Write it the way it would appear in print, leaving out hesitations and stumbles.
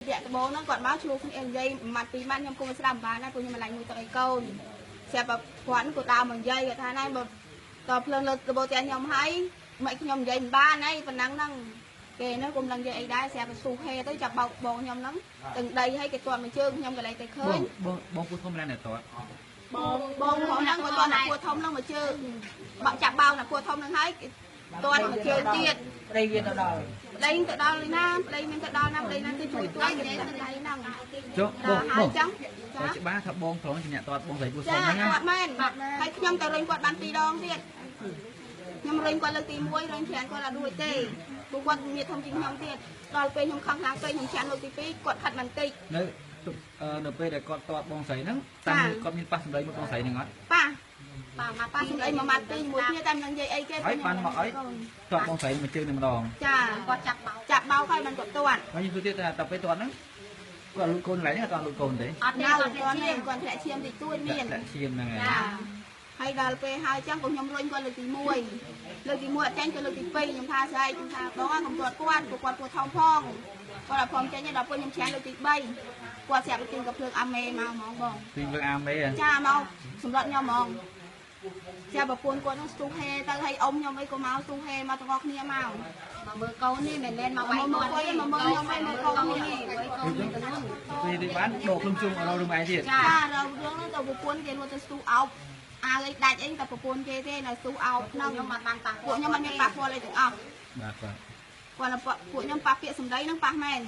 វគ្គដំបូងហ្នឹងគាត់មកឆ្លោះគ្នានិយាយមួយម៉ាត់ពីរម៉ាត់ខ្ញុំគុំស្ដាប់មិនបានដែរព្រោះខ្ញុំមិនឡាញ់មួយទឹកឲ្យកូនស្រាប់តែគាត់ក៏ដើរមកនិយាយគាត់ថាណែបើតភ្លើងលើដបូផ្ទះខ្ញុំហើយមិនខ្ញុំនិយាយមិនបានអីប៉ុណ្ណឹងហ្នឹងគេហ្នឹងគុំនឹងនិយាយអីដែរស្រាប់តែស៊ូហេទៅចាប់បោកបងខ្ញុំហ្នឹងទាំងដីហើយគេទាត់មួយជើងខ្ញុំក៏លែងតែឃើញ បងបងពូធំឡើងតែតត បងបងហ្នឹងគាត់ទាត់តែពួរធំហ្នឹងមួយជើងបាក់ចាប់បោកតែពួរធំហ្នឹងហើយគេទាត់មួយជើងទៀត ប្តីវាទៅដល់ ប្តីទៅដល់ណាប្តីមានទៅដល់ណាប្តីណាគឺជួយទួយនិយាយទៅដៃហ្នឹង ចុះបងបង ហើយចឹងចា ច្បាស់ថាបងត្រង់ជាអ្នកតតបងស្រីពូធំ ចា ហ្នឹងណា គាត់មែនហើយខ្ញុំទៅរុញគាត់បាន2ដងទៀតខ្ញុំរុញគាត់លើកទី1រុញច្រានគាត់អត់រួចទេព្រោះគាត់មានធំជាងខ្ញុំទៀតដល់ពេលខ្ញុំខំខ្លាំងពេកខ្ញុំច្រានលើកទី2គាត់ខិតបន្តិច នៅនៅពេលដែលគាត់តតបងស្រីហ្នឹងតាមគាត់មានប៉ះសម្ដីមួយបងស្រីហ្នឹងអត់ ប៉ះប៉ះមកប៉ះសម្ដីមួយម៉ាត់ពីរមួយគ្នាតែមិនដឹងនិយាយអីគេ ហើយបានមកអីតតបងស្រីមួយជើងតែម្ដង ចាគាត់ចាប់បោកចាប់បោកហើយបានគាត់ទាត់ ហើយខ្ញុំសួរទៀតថាតទៅពេលតតហ្នឹងគាត់លូតកូនកន្លែងហ្នឹងអត់លូតកូនទេ អត់នៅគាត់នេះគាត់ធ្លាក់ឈាមតិចតួចមាន ធ្លាក់ឈាមហ្នឹងហើយ ចាហើយដល់ពេលហើយចឹងក៏ខ្ញុំរុញគាត់លើកទី1លើកទី1អត់ចាញ់ក៏លើកទី2ខ្ញុំថាស្អែកខ្ញុំថាបងកុំទាត់គាត់ព្រោះគាត់ពួរធំផងគាត់អត់ព្រមចេញទេដល់ពេលខ្ញុំច្រានលើកទី3គាត់ស្រាប់ទៅទីកាភ្លើងអាមេមកហ្មងបង ទីភ្លើងអាមេ ចាមកសម្លុតខ្ញុំហ្មងចាប្រពន្ធគាត់នឹងស្ទុះហេទៅហើយអ៊ំខ្ញុំអីក៏មកស្ទុះហេមកទាំងអស់គ្នាមក មកមើលកូននេះមិនមែនមកវាយ មក គាត់ មើលគាត់មកមើលខ្ញុំហើយមើលកូននេះ កូននេះទៅនោះ ពេលទីបានដកខ្លួនជុំរករឿងឯងទៀត ចារករឿងនោះទៅប្រពន្ធគេលួចទៅស្ទុះអោបអាវអីដាច់អីតែប្រពន្ធគេទេនៅស្ទុះអោបហ្នឹង ខ្ញុំអត់បានប៉ះ ពួកខ្ញុំអត់មានប៉ះពាល់អីទាំងអស់ បាទបាទ គាត់ពួកខ្ញុំប៉ះពាក្យសម្ដីហ្នឹងប៉ះមែន